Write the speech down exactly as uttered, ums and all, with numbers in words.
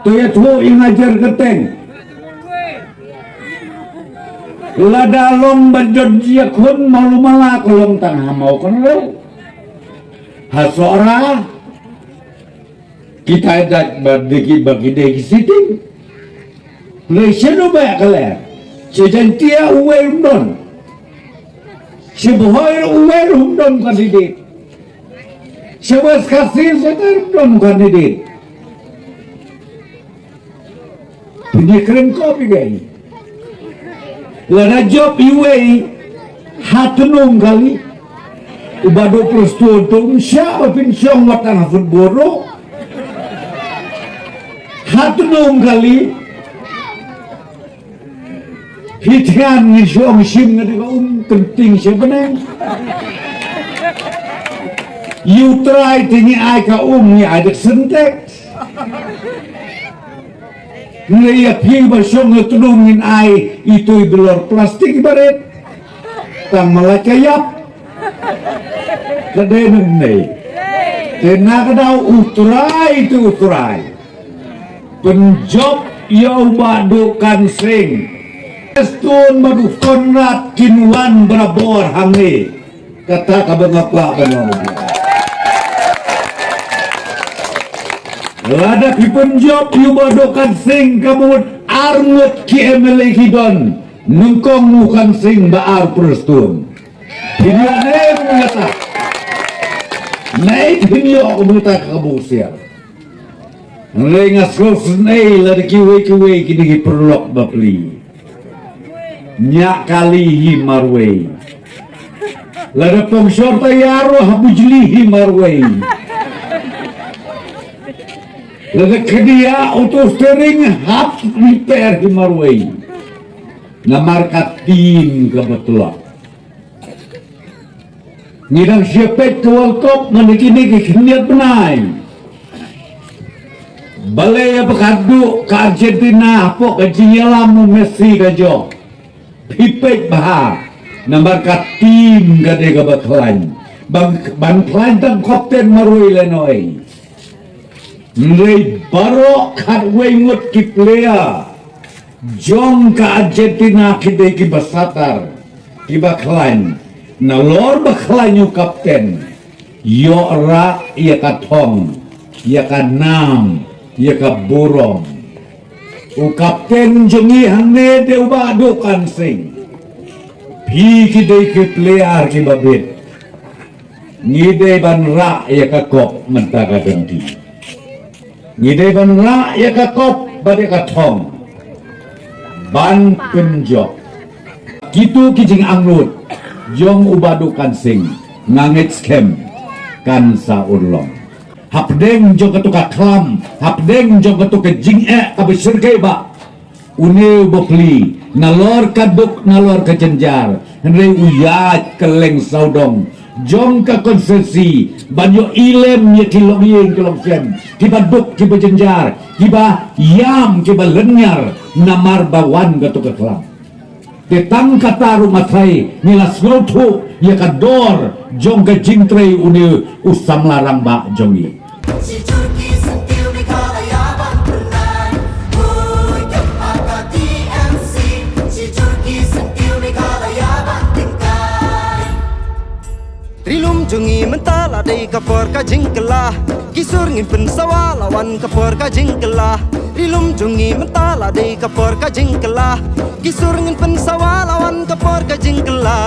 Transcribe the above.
Ïathuh ïa nga jer kyrteng. Lada long ba jot ïakhun malu mala ka long tang ha Mawkynrew. Ha Sohra. Kita da ba dei ki, ba ki dei ki sitting. Hynrei sha Nongkhlaw ka leh. Sha Jaintia uwei ruh ym don. Sha Bhoi ruh uwei ruh ym don candidate. Sha West Khasi uwei ruh ym don candidate. Pynïakren ko phi gai. Lada jop iwei ha Tnum kali. U Bah Duh Prestone to um shah ba pynshong wat tang ha football ruh. Ha Tnum kali. Phi thngan ngi shong shim nga da ka um kynting sha bneng. U Trai te ngi ai ka um ngi ai da ka Sintex. Ngi ïa phi ba shong ha Tnum ngin ai itu i bilor plastik i barit. Tang ma la ka ïap. Ka dei nang nei. Te na ka daw U Trai te U Trai. Pynjop ïa u Bah Duh Kan Sing. Prestone bad u Conrad kin wan barabor hangne. Kata kaba nga kwah ban ong. Lada phi pynjop ïa u Bah Duh Kan Sing ka mut ar ngut ki M L A ki don. Nyngkong u Kan Sing ba ar Prestone. Phin ïoh ne em kata. Ne phin ïoh kata ka busiar. Hynrei nga sngewsynei lada kiwei kiwei kine ki paralok bapli. Ñiah kali hi marwei. Lada pongshor tayar ruh ha bujli hi marwei. Lada khyndiat auto steering hap repair hi marwei. Namar ka team kaba tlot. Ngi dang shu peit ka World Cup man kine ki khyndiat bnai. Balei ïa ba ka duh ka Argentina hapoh ka jingïalam u Messi ka jong. Phi peit bha namar ka team ka dei kaba khlaiñ. Ban, ban khlaiñ tang kapten marwei lehnohei. Hynrei baroh khatwei ngut ki player jong ka Argentina ki dei kiba satar, kiba khlaiñ. Nalor ba khlaiñ u kapten, ïoh rah ïa ka thong, ïa ka nam, ïa ka burom. U kapten jong ngi hangne dei u Bah Duh Kan Sing. Phi ki dei ki player kiba bit. Ngi dei ban rah ïa ka kop mynta ka dang ti. Ngi dei ban rah ïa ka kop bad ïa ka thong. Ban pynjop. Kito ki jingangnud jong u Bah Duh Kan Sing nga ngeit skhem kan sa urlong. Hapdeng jong kato ka khlam, hapdeng jong kato ka jingeh kaba shyrkhei ba une u bapli, nalor ka duk, nalor ka jynjar, hynrei u ïaid kylleng sawdong jong ka konstituensi ban ïoh ilem ïa ki longïing ki longsem, kiba duk, kiba jynjar, kiba ïam, kiba lynñiar, namar ba wan kato ka khlam. Te tang kata ruh nga tharai ngi la sngewthuh ïa ka dor jong ka jingtrei une u samla rangbah jong ngi. Shi jur ki syntiew Meghalaya ban pynlait. Hui, kep ha ka T M C. Shi jur ki syntiew Meghalaya ban tyngkai. Ri lum jong ngi mynta la dei ka por ka jingkylla. Ki sur ngin pynsawa la wan ka por ka jingkylla. Ri lum jong ngi mynta la dei ka por ka jingkylla. Ki sur ngin pynsawa la wan ka por ka jingkylla.